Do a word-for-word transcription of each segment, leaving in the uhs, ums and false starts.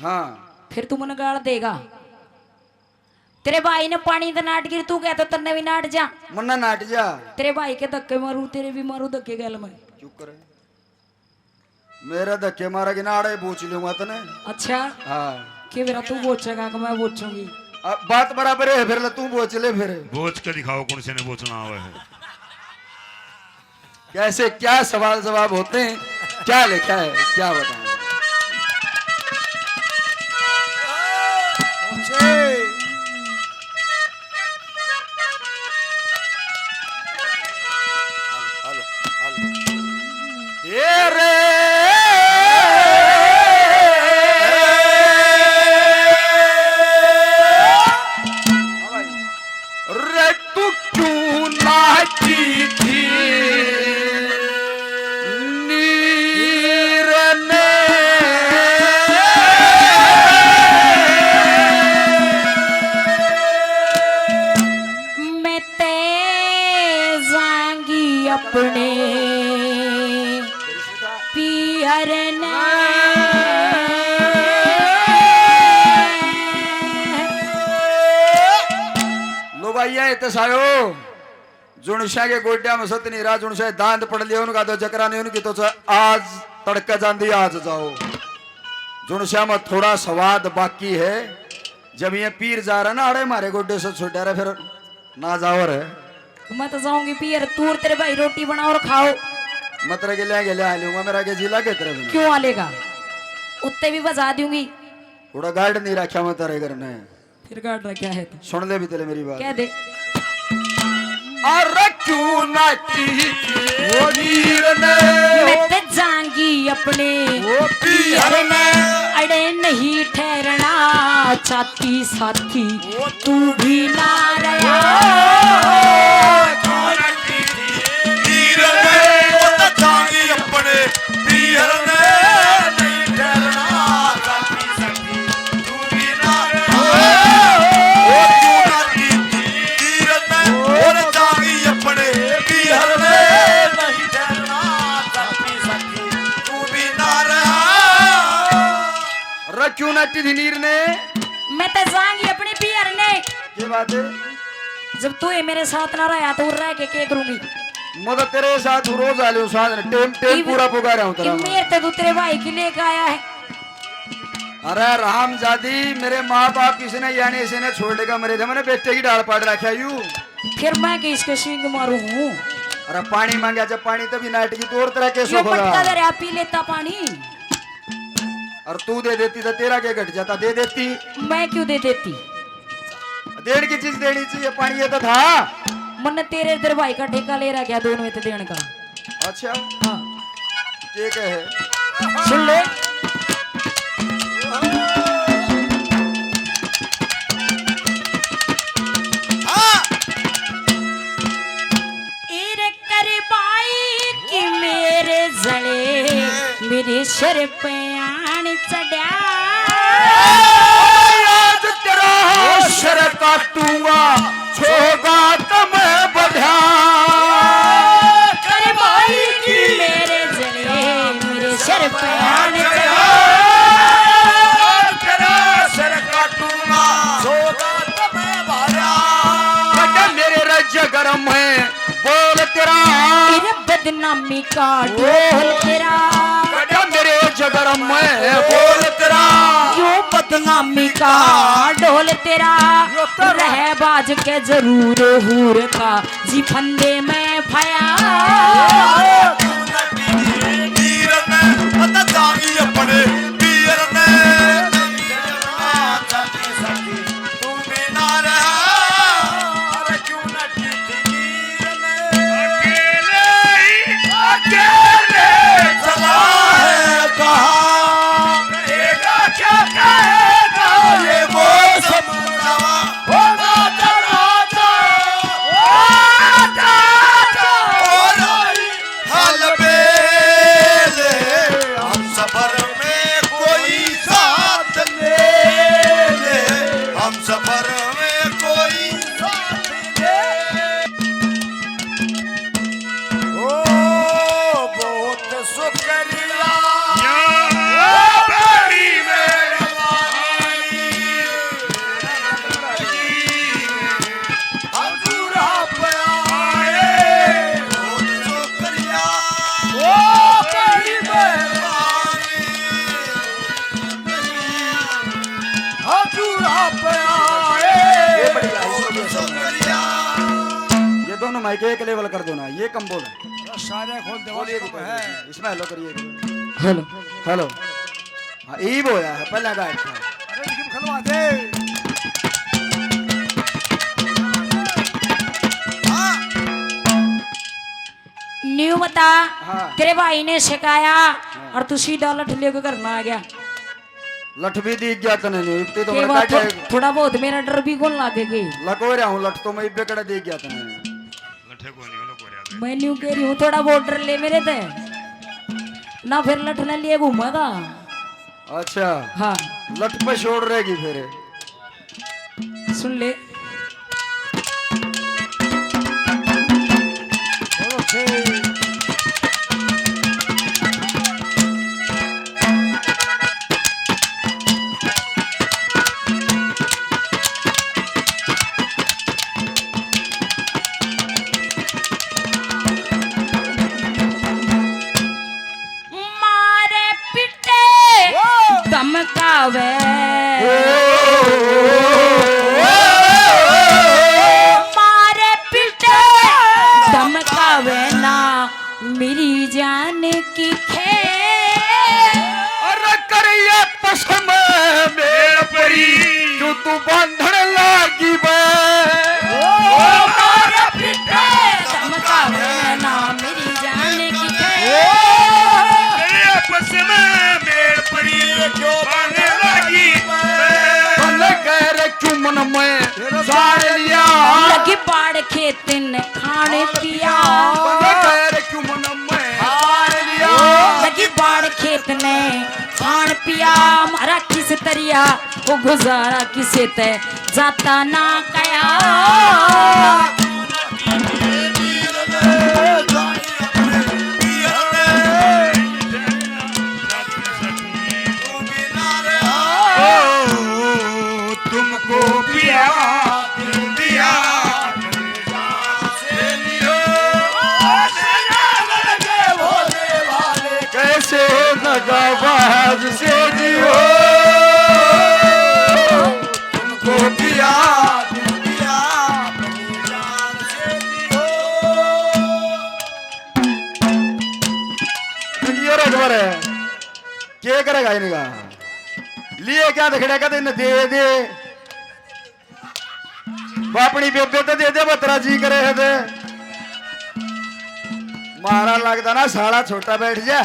हाँ। फिर तू मने गाल देगा। तेरे भाई ने पानी तो नाट गिर, तू कहता तन्ने भी नाट जा। मन्ना नाट जा। तेरे भाई के धक्के मारू, तेरे भी मारू धक्के गैल में। चुप करे। मेरे धक्के मारा कि नाड़े बोच लूंगा तने। अच्छा। हाँ। के मेरा तू बोचेगा कि मैं बोचूंगी? अब बात बराबर है, फिर ले तू बोच ले फिर। बोच के दिखाओ कौन से ने बोचना आवे है। कैसे क्या सवाल जवाब होते हैं, क्या लिखा है, क्या बताऊं। Hello, hello, hello. ये रे। रे तू क्यों नाची थी नीर ने? मैं ते जांगी अपने पीहर ने। लो भाई, ये इतने सायो, जुनशा के गोड्या में सत नहीं रहा, जुनशा दांत पड़ लिया उनका, तो जकरा नहीं उनकी, तो च-, आज तड़के जांदी, आज जाओ। जुनशा में थोड़ा स्वाद बाकी है, जब ये पीर जा रहा ना, अरे मारे गोड्डे से छुटा रहे, फिर ना जाओ रे। मैं तो जाऊंगी पीहर, तू और तेरे भाई रोटी बनाओ और खाओ। मैं तेरे के ले, के ले आ लूंगा, मेरा के जी लागे तेरे बिना। क्यों आ लेगा? उत्ते भी बजा दूंगी। थोड़ा गार्ड नहीं रखा मैं तेरे घर ने। फिर गार्ड रखा है तो सुन ले भी तेरे मेरी बात। कह दे। अरे क्यों नाटी वो नीर ने? मैं ते जांगी अपने वो पीहर ने। अड़े नहीं ठहरना चाहती साथी, वो तू भी ना रहा। वो क्यों नाटी नीर ने? वो तो जांगी अपने पीहर ने, नहीं ठहरना चाहती साथी। क्यों नाटी थी नीर ने? मैं तो जाऊंगी अपने पीहर ने। के बात है? जब तू ही मेरे साथ ना रहा तो रह के के करूंगी? मैं तो तेरे साथ रोज आ लियो साथ ने, टेम टेम इब-, पूरा पुगारा हूँ तेरा इब मैं। मेरे तो तू तेरे भाई की लेके आया है। अरे राम जादी, मेरे माँ बाप किसी ने यानी इसी ने छोड़ लेगा, मेरे थे मैंने बेटे की डाल पाड़ रखा यू। फिर मैं के इसके सींग मारू हूँ? अरे पानी मांगा जब पानी तभी नाटकी तो और तरह के यो पटका दे रहा, पी लेता पानी। और तू दे देती तो तेरा क्या घट जाता, दे देती। मैं क्यों दे देती? देण की चीज देनी चाहिए, पानी ये तो था। मन्ने तेरे इधर भाई का ठेका ले रखा दोनों इत देण का। अच्छा। हाँ। के कहे? सुन ले। हाँ। ईर करबाई की मेरे जले, मेरे सर पे आन चढ़ा। आज तेरा सर काटूंगा, छोगा तम बढ़ा। करबाई की मेरे जले, मेरे सर पे आन चढ़ा। आज तेरा सर काटूंगा, छोगा तम बढ़ा। कटे मेरे रज गरम है, बोल तेरा। तेरे बदनामी का ढोल तेरा। कटे मेरे जगर में बोल तेरा। यो बदनामी का ढोल तेरा। यो तेरा। रह बाज के जरूर हूर का जी फंदे में फया। वीर ने पता जागी अपने वीर ने। तू भी ना रहा, अरे क्यों ना की थी वीर ने? अकेले ही, अकेले चला है कहाँ? रहेगा क्या कहेगा ये मौसम नवा? ओ राजा, राजा, ओ राजा, ओ राई, हाल बेले हम सफर में माइक एक लेवल कर दो ना, ये कम बोल है। सारे खोल दे, बोलिए जी, है। इसमें हेलो करिए। हेलो। हेलो। हाँ, ये वो है, पहला गायब था। अरे, लेकिन खलवा दे। हाँ। न्यू बता, हाँ। तेरे भाई ने सिखाया हाँ। और तू सीधा लठ लेके घर ना आ गया। लठ भी दी गया तने नहीं, इतने तो के मेरा बात काटे। थो-, थोड़ा बहुत मेरा डर भी कौन लागे के? लको रहा हूँ, लठ तो मैं इब्बे कड़े दी गया तने। लठे को नहीं, लको रहा। मैं न्यू कह रही हूँ, थोड़ा बहुत डर ले मेरे ते, ना फिर लठ ना लिए घूमेगा। अच्छा। हाँ। लठ पे छोड़ रहेगी फिर। सुन ले। मारे पीटे ओ! धमकावे। ओ! मारे पीटे धमकावे ना मेरी जान की खे। अरे करिए पसम मेरे परी, क्यों तू बांधण लागी बे? ओ मारा पिता धमकावे ना मेरी जान की खे। ओ करिए पसम मेरे परी, क्यों बांधण लागी बे? बन गैर क्यों मन में सार लिया? लगी बाढ़ खेत ने खाने पिया। बन गैर क्यों मन में सार लिया? लगी बाढ़ खेत ने खान पिया। मारा किस तरिया वो गुजारा किसे ते जाता ना कया। ओ, तुमको पिया दिल दिया, कैसे दगाबाज से जियो, तुमको पिया दिल दिया, दुनिया रखबर है, के करेगा इनका? लिए क्या दिखड़ेगा तो इन्हें दे दे। वो अपनी बेबे तो दे दे, बतरा जी करे है ते। मारा लगता ना साला छोटा बैठ जा।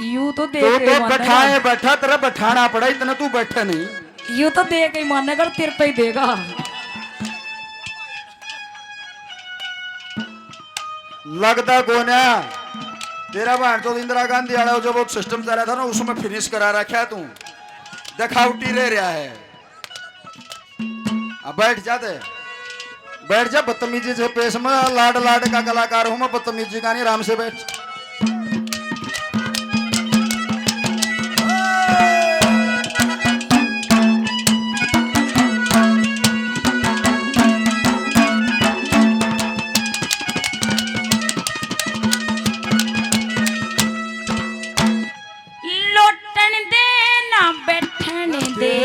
यू तो तू देख तो बैठाए बैठा, तेरा बैठाना पड़ा, इतना तू बैठा नहीं। यू तो देख ही मानेगा, तेरे पे ही देगा। लगता कोन्या तेरा बहन चोद इंदिरा गांधी वाला जो वो सिस्टम चला था ना, उसमें फिनिश करा रखा है तू, दिखावटी रह रहा है। अब बैठ जा ते, बैठ जा। बदतमीजी से पेश में, लाड लाड का कलाकार हूँ मैं, बदतमीजी का नहीं, आराम से बैठ। लोटन दे ना बैठन दे,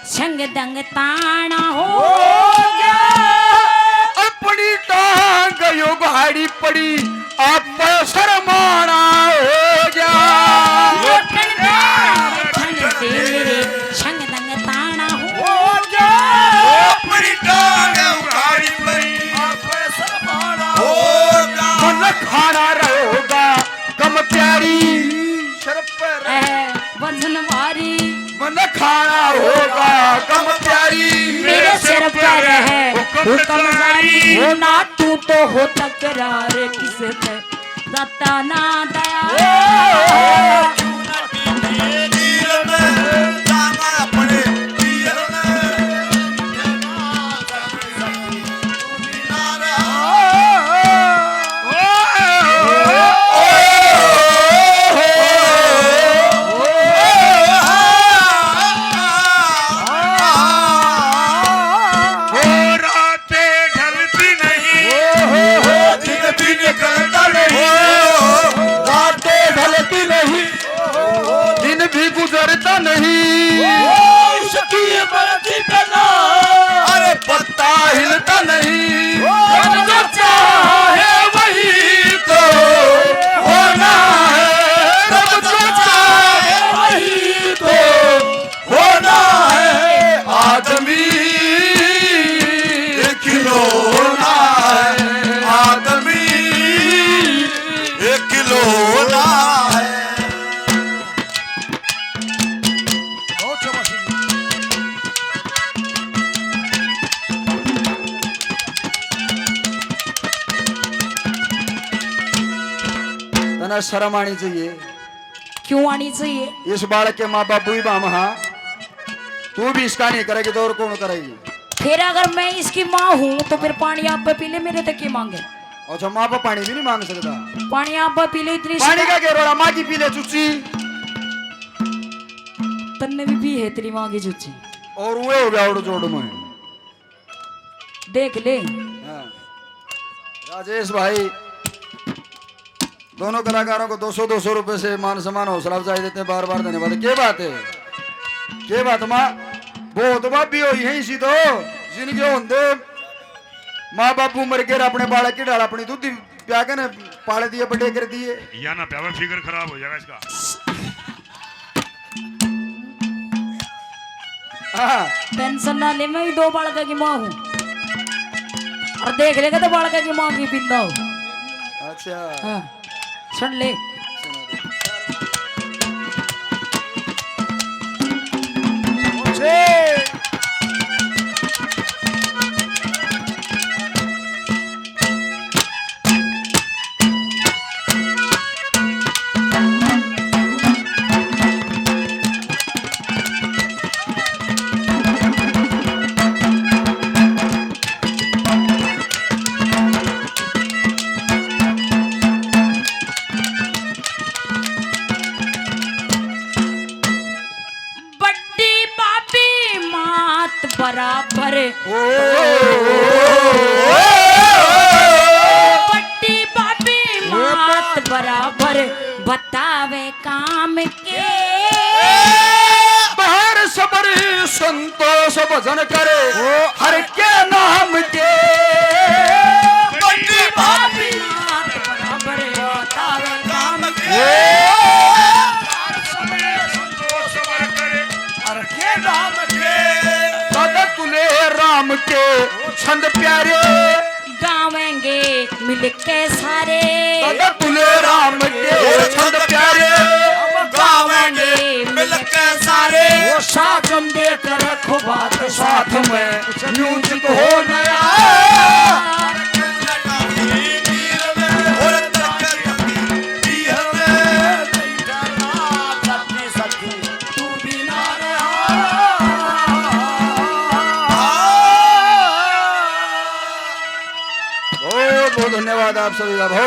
संग दंग ताना हो गया। अपनी टांग यो भारी पड़ी, आप शर्माना हो गया। लोटन दे ना बैठन दे, संग दंग ताना हो गया। अपनी टांग यो भारी पड़ी, आप शर्माना हो गया। मन खाना रहोगा गम प्यारी, शर्म पे रहे। ए, वजन भारी। मन खाना होगा गम प्यारी, मेरे सिर पर है हुक्म जारी। हो ना टूटो हो तकरार किसे पे, दाता ना दया। ओ, क्यों ना टूटे नीर में, जाना अपने पीर में। रातें ढलती नहीं, दिन दिन शर्म आनी चाहिए। क्यों आनी चाहिए? इस बालक के माँ बाप भी बाम हाँ, तू भी इसका नहीं करेगी तो और कौन करेगी? फिर अगर मैं इसकी माँ हूँ तो फिर पानी आप पे पी ले, मेरे तक के मांगे? अच्छा, माँ बाप पानी भी नहीं मांग सकता? पानी आप पे पी ले, इतनी पानी शिकायत। का क्या रोला, माँ की पी ले चुच्ची। तन्ने भी पी है तेरी माँ की चुच्ची। और वो हो गया उड़ जोड़ में। देख ले। हाँ। राजेश भाई, दोनों कलाकारों को दो सौ दो सौ रुपए से मान सम्मान, हौसला अफजाई देते हैं, बार बार धन्यवाद। के बात है, के बात माँ, बहुत भाभी हो यही सी तो, जिनके होंदे माँ बापू मर गए, अपने बालक की ढाल अपनी दूधी प्या के ने पाल दिए, बड़े कर दिए। या ना प्यावा, फिगर खराब हो जाएगा इसका। हाँ। टेंशन ना ले, मैं भी दो बालका की माँ हूँ। और देख लेगा तो बालका की माँ की पिंदा हो। अच्छा। हाँ, सुन ले। बड़ी भाभी मात बराबर। ओ, बड़ी भाभी मात बराबर, बतावे काम के। बाहर सबर संतोष भजन करे, ओ, हर के नाम के। बड़ी भाभी मात बराबर, बतावे काम के। ओ, हर के नाम के। दादा तुले राम के छंद प्यारे। गावेंगे मिलके सारे। दादा तुले राम के छंद प्यारे। गावेंगे मिलके सारे। वो साजन देकर रखो बात साथ में, म्यूजिक हो नया। बहुत बहुत धन्यवाद आप सभी का।